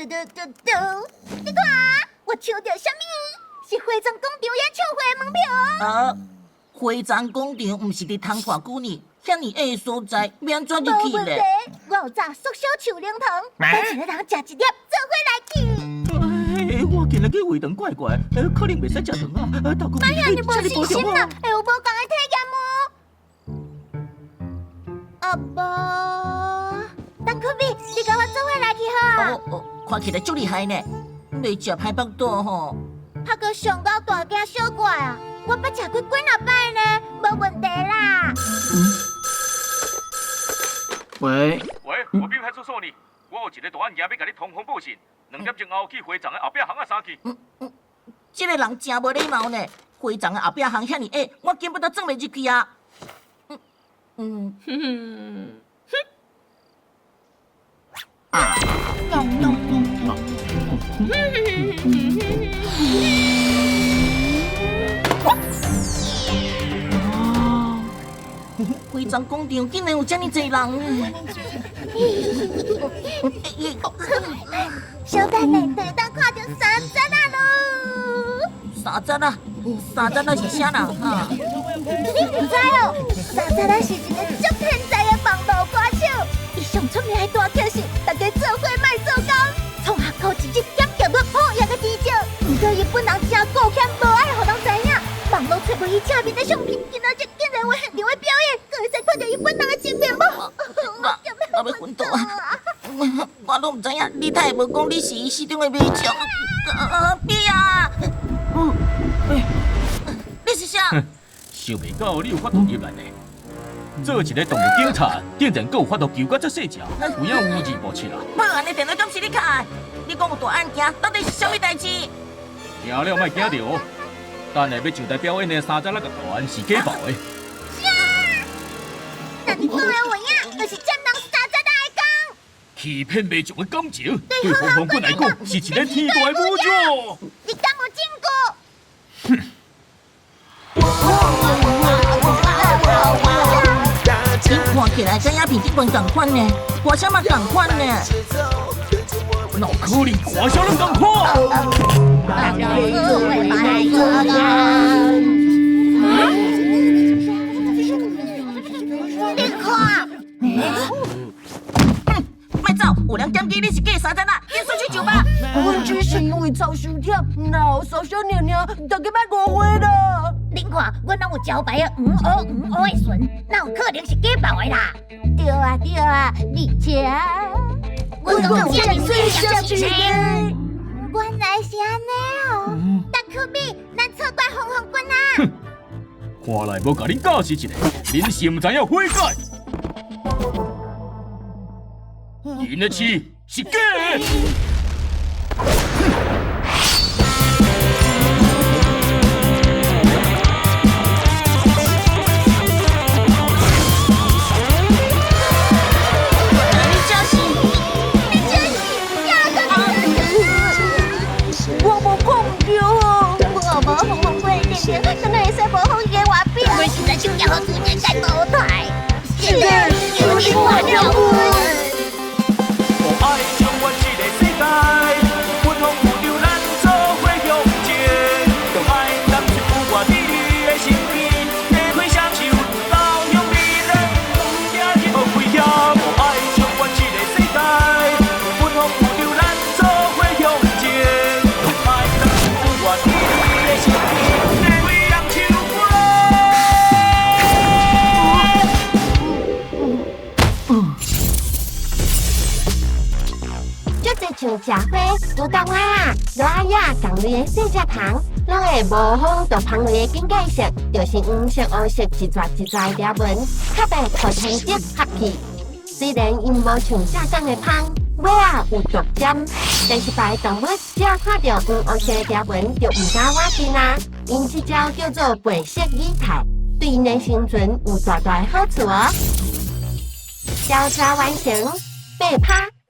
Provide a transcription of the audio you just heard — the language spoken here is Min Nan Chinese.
嘟嘟嘟嘟，你看，我抽著啥物？是花丛廣場演唱會的門票。啊，花叢廣場毋是佇通偌久呢？遐爾矮的所在，欲按怎入去咧？無問題，我有紮速效樹奶糖，等一下通食一粒，做伙來去。哎，我今日去胃腸怪怪，可能袂使食糖啊。大哥，莫遐爾無信心啦，會有無仝的體驗無？阿爸，鄧可比，你佮我做伙來去好啊？哦哦，看起來足厲害呢，袂食歹腹肚吼。拍個上高大驚小怪啊！我捌食過幾若擺呢，無問題啦。喂。喂，外邊派出所呢？我有一个大案件欲共你通風報信，2點鐘後去花叢的後壁巷仔三去。這个人誠無禮貌呢，花叢的後壁巷遐爾矮，我根本都鑽袂入去啊。嗯嗯。啊！花叢廣場竟然有遮爾濟人！小等下，就會當看著三十仔囉。三十仔，三十仔是啥人啊？你毋知哦？三十仔是一个足天才的網路歌手，伊上出名的大曲是《大家做伙莫做工》，創學靠一日減掉率破億的成績。毋過伊本人誠顧謙，無愛予人知影。網路揣無伊正面的相片，今仔日竟然有現場的表演，閣會使看著伊本人的真面目。我欲昏倒啊！我攏毋知影，你太會無講你是伊死忠的迷眾。啊，比啊！你是誰？想袂到你有法度入來呢！做一个動物警察，竟然閣有法度救到遮細隻，有影有二無七啊！報案的電話敢是你敲的？你講有大案件，到底是啥物代誌？聽了莫驚著哦！等下欲上台表演的三十六个圖案是假爆的。啥？那你講的有影，就是佔人三十六的工。欺騙民眾的感情，對鳳凰軍來講是一个天大的侮辱。你敢有證據？哼！你看起來佮影片這款仝款呢，歌聲嘛仝款呢。哪有可能歌聲攏仝款？你看，莫走，有人檢舉你是假三十仔，緊煞去酒吧。阮只是因為吵傷忝，然後燒燒爾爾，大家莫誤會啦。恁看，阮攏有招牌的黃烏黃烏的唇，哪有可能是假爆的啦？對啊對啊，而且阮講有遮爾媠小情。原來是按呢哦，但可比咱錯怪鳳凰軍啊！哼，看來無共恁教示一下，恁是毋知影悔改。𪜶的刺是假的。你這是，你這是啥個？我無講對哦，我無鳳凰軍的定定，怎會使模仿伊的外表？我實在想寄予全世界無台，是的，求你原諒阮。我愛上阮這个世界，阮風有着咱做伙向前，就愛暫時有我佇你的身邊，打開雙手走向未來，毋驚任何危險。我愛上阮這个世界，阮風有着咱做伙向前，就愛暫時有我佇你的身邊，打開雙手足濟像食花、竹筒仔啊、螺仔仔仝類的細隻蜂，攏會模仿毒蜂類的警戒色，就是黃色、烏色一撮一撮的條紋，較袂予天敵合去。雖然𪜶無像正港的蜂尾仔有毒針，但是別的動物只要看著黃烏色的條紋，就毋敢倚近啊。𪜶這招叫做背色擬態，對𪜶的生存有大大的好處哦。調查完成，爬趴。